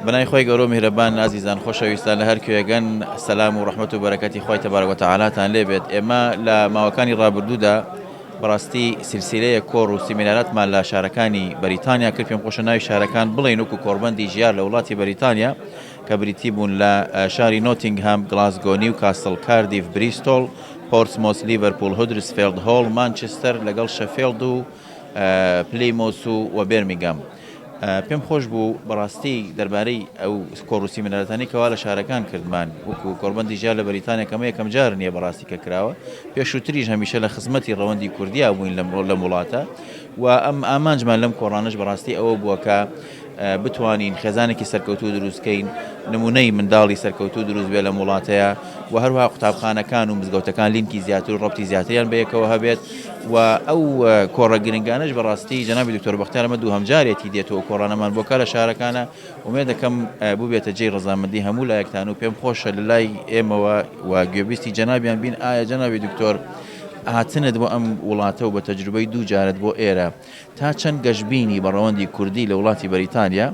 بەناوی خوای گەورەو میهرەبان ئازیزان خۆشەویستان لە هەر کوێگەن سەلام و ڕەحمەت و بەرەکەتی خوای تەبارک وتەعالاتان لێ بێت ئێمە لە ماوەکانی ڕابردوودا بەڕاستی سلسلەیە کۆڕ و سیمیناراتمان لە شارەکانی بەریتانیا کرد پێم خۆشە ناوی شارەکان بڵێین وەکو کۆڕبەندی ژیار لە وڵاتی بەریتانیا کە بریتی بوون لە شاری نۆتینگهام، گلاسگۆ، نیوکاسڵ، کاردیف، بریستۆڵ، پۆرتسمۆس، لیڤەرپوڵ، هودرسفێڵد، هۆڵ، مانچستەر لەگەڵ شەفێڵد و پلیمۆس و و بێرمیگام. پێم خۆش بوو بەڕاستی دەربارەی ئەو کۆڕ و سیمیناراتانەی کەوا لە شارەکان کردمان وەکو کۆڕبەندی ژیار لە بەریتانیا کە ئەمە یەکەم جار نییە بەڕاستی کە کراوە پێشووتریش هەمیشە لە خزمەتی ڕەوەندی کوردیا بووین لەم لەم وڵاتە و ئەم ئامانجمان لەم کۆڕانەش بەڕاستی ئەوە بووە کە بتوانین خێزانێکی سەرکەوتوو دروست کەین، نمونەی منداڵی سەرکەوتوو دروست بێت لەم وڵاتەیا و هەروەها قوتابخانەکان و مزگەوتەکان لینکی زیاتر و ڕەبتی زیاتریان بەیەکەوە هەبێت و ئەو کۆڕە گرنگانەش بەڕاستی جەنابی دکتۆر بەختیار ئەمە دووهەم جارێتی دێتەوە و کۆڕانەمان بۆ کا لە شارەکانە ئومێد دەکەم بووبێتە جێی ڕەزامەندی هەموو لایەکتان و پێم خۆشە لە لای ئێمەوە و گوێبیستی جەنابیان بین ئایا جەنابی دکتۆر هاتنت بۆ ئەم وڵاتە و بە تەجروبەی دوو جارت بۆ ئێرە تا چەند گەشبینی بە ڕەوەندی کوردی لە وڵاتی بەریتانیا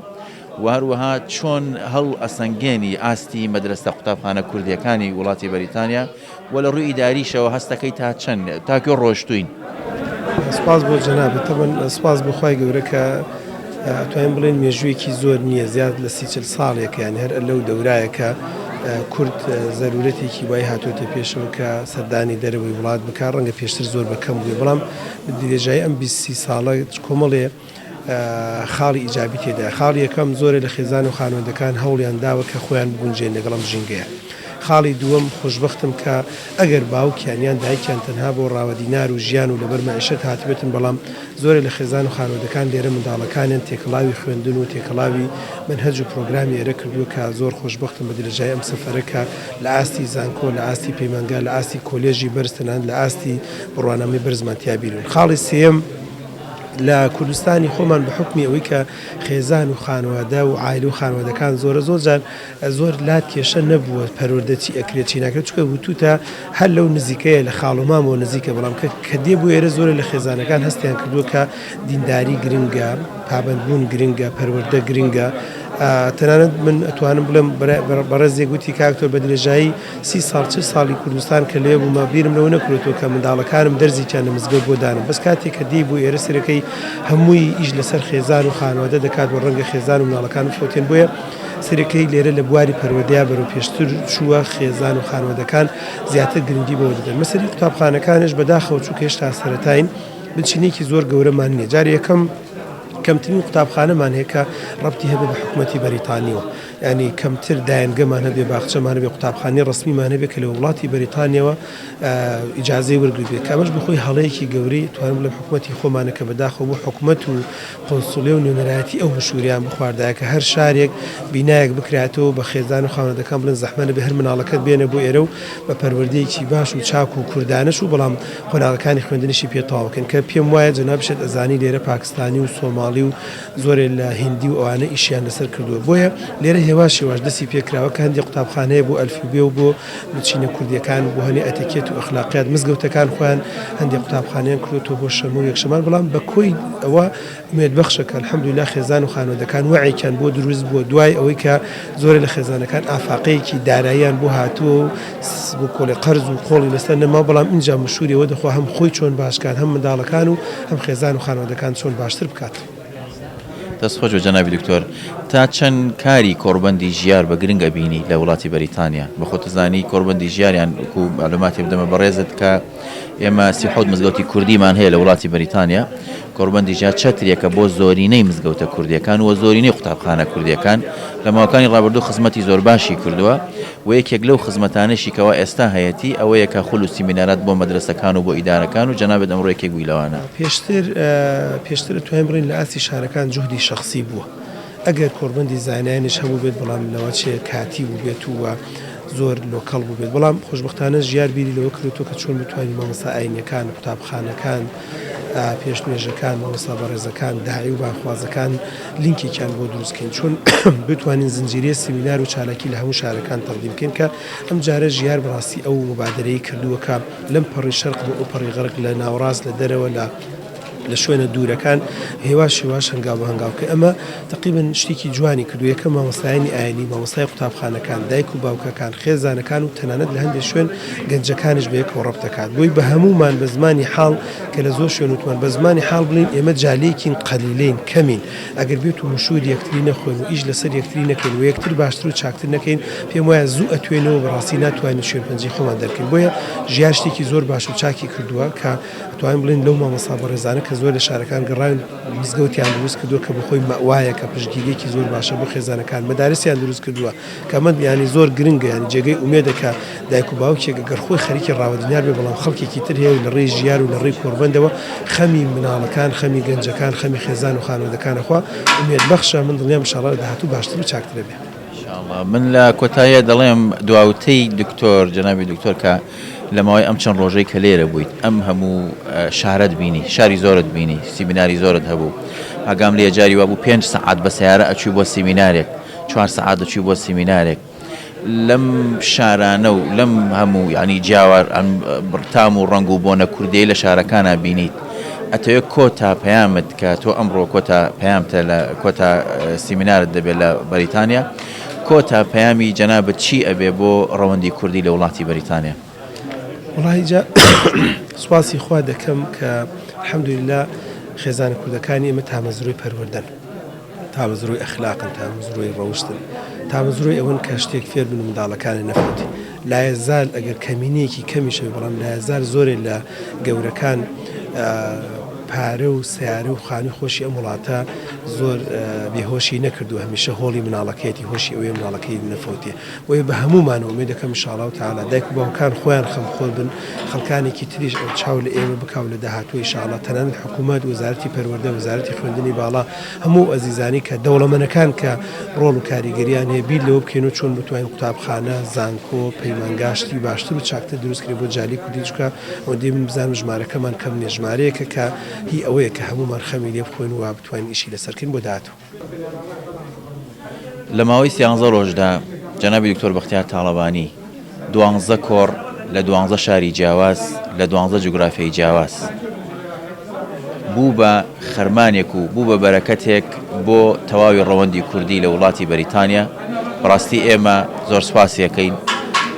و هەروەها چۆن هەڵئەسەنگێنی ئاستی مەدرەسە قوتابخانە کوردییەکانی وڵاتی بەریتانیا و لە ڕووی ئیداریشەوە هەستەکەی تا چەند تا کوێ ڕۆشتووین؟ سپاس بۆ جەنابت تەبەن سپاس بۆ خوای گەورە کە ئەتوانین بڵێین مێژوویەکی زۆر نییە زیاد لە سی چل ساڵێکە یانی هەر لەو دەورایە کە کورد زەرورەتێکی وای هاتۆتە پێشەوە کە سەردانی دەرەوەی وڵات بکات ڕەنگە پێشتر زۆر بە کەم بووێ بەڵام بە درێژایی ئەم 20 سی ساڵە کۆمەڵێ خاڵی ئیجابی تێدایە. خاڵی یەکەم، زۆرێ لە خێزان و خانەوادەکان هەوڵیان داوە کە خۆیان بگونجێن لەگەڵ ئەم ژینگەیە. خاڵی دووەم، خۆشبەختم کە ئەگەر باوکیان یان دایکیان تەنها بۆ ڕاوە دینار و ژیان و لەبەر مەعیشەت هاتبێتن بەڵام زۆرێ لە خێزان و خانەوادەکان لێرە منداڵەکانیان تێکەڵاوی خوێندن و تێکەڵاوی مەنهەج و پرۆگرامی ئێرە کردووە کە زۆر خۆشبەختم بە درێژایی ئەم سەفەرە کە لە ئاستی زانکۆ، لە ئاستی پەیمانگا، لە ئاستی کۆلێژی بەرز تەنانەت لە ئاستی بڕوانامەی بەرزمان تیا بینیون. خاڵی سێیەم، لە کوردستانی خۆمان بە حوکمی ئەوەی کە خێزان و خانەوادە و عایلە و خانەوادەکان زۆرە زۆر جار زۆر لات کێشە نەبووە پەروەردە چی ئەکرێت چی ناکرێت چونکە وتوتە هەر لەو نزیکەیە لە خاڵ و مامەوە نزیکە بەڵام کە کە دێ بۆ ئێرە زۆرە لە خێزانەکان هەستیان کردووە کە دینداری گرنگە پابەندبوون گرنگە پەروەردە گرنگە تەنانەت من ئەتوانم بڵێم بەڕێزێک وتی کاک تۆر بە درێژایی سی ساڵ چل ساڵی کوردستان کە لێ بوومە بیرم لەوە نەکرۆتەوە کە منداڵەکانم دەرزێکیان لە مزگەوت بۆ دانم بەس کاتێک کە دێی بۆ ئێرە سەرەکەی هەمووی ئیش لەسەر خێزان و خانەوادە دەکات و ڕەنگە خێزان و مناڵەکان بفەوتێن بۆیە سەرەکەی لێرە لە بواری پەروەردەیا بەرەو پێشتر چووە خێزان و خانەوادەکان زیاتر گرنگی بەوە دەدەن مەسەلەی قوتابخانەکانش بەداخەوە چونکە هێشتا سەرەتاین بنچینەیەکی زۆر گەورەمان نییە جارێ یەکەم کەمترین قوتابخانەمان هەیە کە ڕەبتی هەبێ بە حکومەتی بەریتانیەوە یانی کەمتر دایەنگەمان هەبێ، باخچەمان هەبێ، قوتابخانەی ڕەسمیمان هەبێ کە لە وڵاتی بەریتانیەوە ئیجازەی وەرگرتبێ کە ئەمەش بەخۆی هەڵەیەکی گەورەی توانم بڵێم حکومەتی خۆمانە کە بەداخەوە بۆ حکومەت و قونسوڵیە و نوێنەرایەتی ئەو مشوریان بخواردایە کە هەر شارێک بینایەک بکرایەتەوە بە خێزان و خاوەنەکان بڵێن زەحمە نەبێ هەر مناڵەکەت بێنە بۆ ئێرە و بە پەروەردەیەکی باش و چاک و کوردانەش و بەڵام قۆناغەکانی خوێندنیشی پێ تەواو بکەن کە پێم وایە جەنابیشت ئەزانی لێرە پاکستانی و سۆماڵی و زۆرێ لە هیندی و ئەوانە ئیشیان لەسەر کردووە بۆیە لێرە هێواش هێواش دەستی پێکراوە کە هەندێ قوتابخانە هەیە بۆ ئەلفوبێ و بۆ نوچینە کوردیەکان بۆ هەنێ ئەتەکێت و ئەخلاقیات مزگەوتەکان خۆیان هەندێ قوتابخانەیان کردۆتەوە بۆ شەمە و یەکشەمان بەڵام بە کۆی ئەوە ئومێد بەخشە کە الحمدللە خێزان و خانەوادەکان وەعێکیان بۆ دروست بووە دوای ئەوەی کە زۆرێ لە خێزانەکان ئافاقەیەکی داراییان بۆ هاتووە و بۆ کۆڵێ قەرز و قۆڵی لەسەر نەماوە بەڵام ئینجا مشوری ئەوە دەخوا هەم خۆی چۆن باش کات هەم منداڵەکان و هەم خێزان و خانەوادەکان چۆن باشتر بکات. دەست خۆش بێت جەنابی دکتۆر. تا چەند کاری کۆڕبەندی ژیار بە گرنگ ئەبینی لە وڵاتی بەریتانیا؟ بە خۆت ئەزانی کۆڕبەندی ژیار یان وەکو مەعلوماتێ بدەمە بەڕێزت کە ئێمە 37 مزگەوتی کوردیمان هەیە لە وڵاتی بەریتانیا کۆڕبەندی ژیار چەترێکە بۆ زۆرینەی مزگەوتە کوردیەکان و زۆرینەی قوتابخانە کوردیەکان لە ماوەکانی ڕابردوو خزمەتی زۆر باشی کردووە و یەکێک لەو خزمەتانەشی کەوا ئێستا هەیەتی ئەوەیە کە خول و سیمینارات بۆ مەدرەسەکان و بۆ ئیدارەکان و جەنابت ئەمڕۆ یەکێک بووی لەوانە. پێشتر پێشتر ئەتوانین بڵێین لە ئاستی شارەکان جوهدی شەخسی بووە ئەگەر کۆڕبەندی زانایانیش هەبووبێت بەڵام لەوەچێ کاتی بووبێت و زۆر local بووبێت بەڵام خۆشبەختانە ژیار بیری لەوە کردۆتەوە کە چۆن بتوانین مامۆستا ئاینیەکان قوتابخانەکان پێشنوێژەکان، مامۆستا بەڕێزەکان، داعی و بانگخوازەکان لینکێکیان بۆ دروست کەین چۆن بتوانین زنجیرەیە سیمینار و چالاکی لە هەموو شارەکان تەقدیم بکەین کە ئەم جارە ژیار بەڕاستی ئەو موبادەرەی کردووە کە لەم پەڕی شەرق بۆ ئەو پەڕی غەرق لە ناوەڕاست لە دەرەوە لە. لە شوێنە دوورەکان هێواش هێواش هەنگاو بە هەنگاو کە ئەمە تەقریبەن شتێکی جوانی کردووە یەکەم مامۆستایانی ئاینی مامۆستای قوتابخانەکان دایک و باوکەکان خێزانەکان و تەنانەت لە هەندێک شوێن گەنجەکانیش بە یەکەوە ڕەبت دەکات بۆی بە هەموومان بە زمانی حاڵ کە لە زۆر شوێن وتمان بە زمانی حاڵ بڵێین ئێمە جالێکین قەلیلەین کەمین ئەگەر بێت و مشوور یەکتری نەخۆین و ئیش لەسەر یەکتری نەکەین و یەکتر باشتر و چاکتر نەکەین پێم وایە زوو ئەتوێینەوە بەڕاستی ناتوانین شوێن پەنجەی خۆمان دەرکەین بۆیە ژیار شتێکی زۆر باش و چاکی کردووە کە ئەتوانین بڵێین لەو مامۆستا بەڕێزانە کە زۆر لە شارەکان گەڕاوین مزگەوتیان دروست کردووە کە بەخۆی مەوایەکە پشتگیریەکی زۆر باشە بۆ خێزانەکان مەدارسیان دروست کردووە کە ئەمە یانی زۆر گرنگە یانی جێگەی ئومێدە کە دایک و باوکێک گەر خۆی خەریکی ڕاوەدینار بێ بەڵام خەڵکێکی تر هەیە و لە ڕێی ژیار و لە ڕێی کۆڕبەندەوە خەمی مناڵەکان خەمی گەنجەکان خەمی خێزان و خانەوادەکان ئەخوا ئومێد بەخشە من دڵنیام ان شاء اللە لە داهاتوو باشتر و چاکتر ئەبێ. ان شاء اللە من لە کۆتاییا دەڵێم دوا وتەی دکتۆر جەنابی دکتۆر کە لە ماوەی ئەم چەند ڕۆژەی کە لێرە بوویت ئەم هەموو شارەت بینی شاری زۆرت بینی سیمیناری زۆرت هەبوو ئاگام لێیە جاری وابوو پێنج سەعات بە سەیارە ئەچووی بۆ سیمینارێک چوار سەعات دەچووی بۆ سیمینارێک لەم شارانە و لەم هەموو یانی جیاوار تام و ڕەنگ و بۆنە کوردیەی لە شارەکانا بینیت ئەتەوێ کۆتا پەیامت کە تۆ ئەمڕۆ کۆتا پەیامتە لە کۆتا سیمینارت دەبێت لە بەریتانیا کۆتا پەیامی جەنابت چی ئەبێ بۆ ڕەوەندی کوردی لە وڵاتی بەریتانیا؟ وەڵاهی جا سوپاسی خوا دەکەم کە الحمدللە خێزانە کوردەکانی ئێمە تامەزرۆی پەروەردەن. تامەزرۆی ئەخلاقن، تامەزرۆی ڕەوشتن، تامەزرۆی ئەوەن کە شتێک فێر بن و منداڵەکانیان نەفەوتێ. لایەزال ئەگەر کەمینەیەکی کەمیش هەبێ، بەڵام لایەزال زۆرێ لە گەورەکان پارە و سەیارە و خانووی خۆشی ئەم وڵاتە زۆر بێهۆشی نەکردووە، هەمیشە هۆڵی منداڵەکەیەتی، هۆشی ئەوەیە منداڵەکەی نەفەوتێ. بۆیە بە هەموومانەوە ئومێد دەکەم ان شاء اللە تعالی دایک و باوکان خۆیان خەمخۆر بن، خەڵکانێکی تریش ئەو چاو لە ئێمە بکا و لە داهاتوو ان شاء اللە تەنانەت حکوومەت، وەزارەتی پەروەردە، وەزارەتی خوێندنی باڵا، هەموو ئەو ئەزیزانەی کە دەوڵەمەنەکان کە ڕۆڵ و کاریگەریان هەیە بیر لەوە بکەینەوە چۆن بتوانین قوتابخانە، زانکۆ، پەیمانگا شتی باشتر و چاکتر دروست کەین بۆ جالی کوردی چونکە ئەوەندەی من بزانم ژمارەکەمان کەم نیە ژمارەیەکە کە هی ئەوەیە کە هەموومان خەمی لێ بخۆین و بتوانین ئیشی لەسەر کەین بۆ داهاتوو. لە ماوەی سیانزە ڕۆژدا جەنابی دکتۆر بەختیار تاڵەبانی دوانزە کۆڕ لە دوانزە شاری جیاواز لە دوانزە جوگرافیای جیاواز بوو بە خەرمانێک و بوو بە بەرەکەتێک بۆ تەواوی ڕەوەندی کوردی لە وڵاتی بەریتانیا بەڕاستی ئێمە زۆر سوپاسی ئەکەین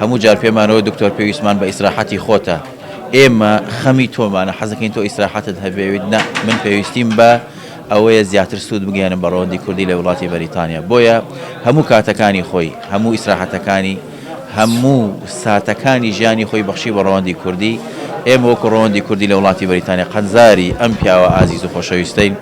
هەموو جار پێمانەوە دکتۆر پێویستمان بە ئیسراحەتی خۆتە ئێمە خەمی تۆمانە حەزەکەین تۆ ئیسراحەتت هەبێ وت نا من پێویستیم بە ئەوەیە زیاتر سوود بگەیەنم بە ڕەوەندی کوردی لە وڵاتی بەریتانیا بۆیە هەموو کاتەکانی خۆی هەموو ئیسراحەتەکانی هەموو ساتەکانی ژیانی خۆی بەخشی بە ڕەوەندی کوردی ئێمە وەکو ڕەوەندی کوردی لە وڵاتی بەریتانیا قەرزاری ئەم پیاوە ئازیز و خۆشەویستەین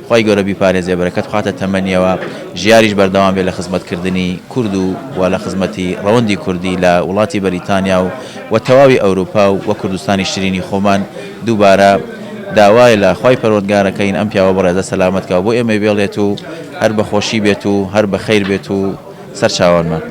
خوای گەورە بیپارێزێ بەرەکەت بخاتە تەمەنیەوە ژیاریش بەردەوام بێ لە خزمەت کردنی کورد و و لە خزمەتی ڕەوەندی کوردی لە وڵاتی بەریتانیا و و تەواوی ئەوروپا و و کوردستانی شرینی خۆمان دووبارە داوای لە خوای پەروەردگارەکەین ئەم پیاوە بەڕێزە سەلامەت کا و بۆ ئێمەی بێڵێت و هەر بە خۆشی بێت و هەر بە خەیر بێت و سەرچاوانمان.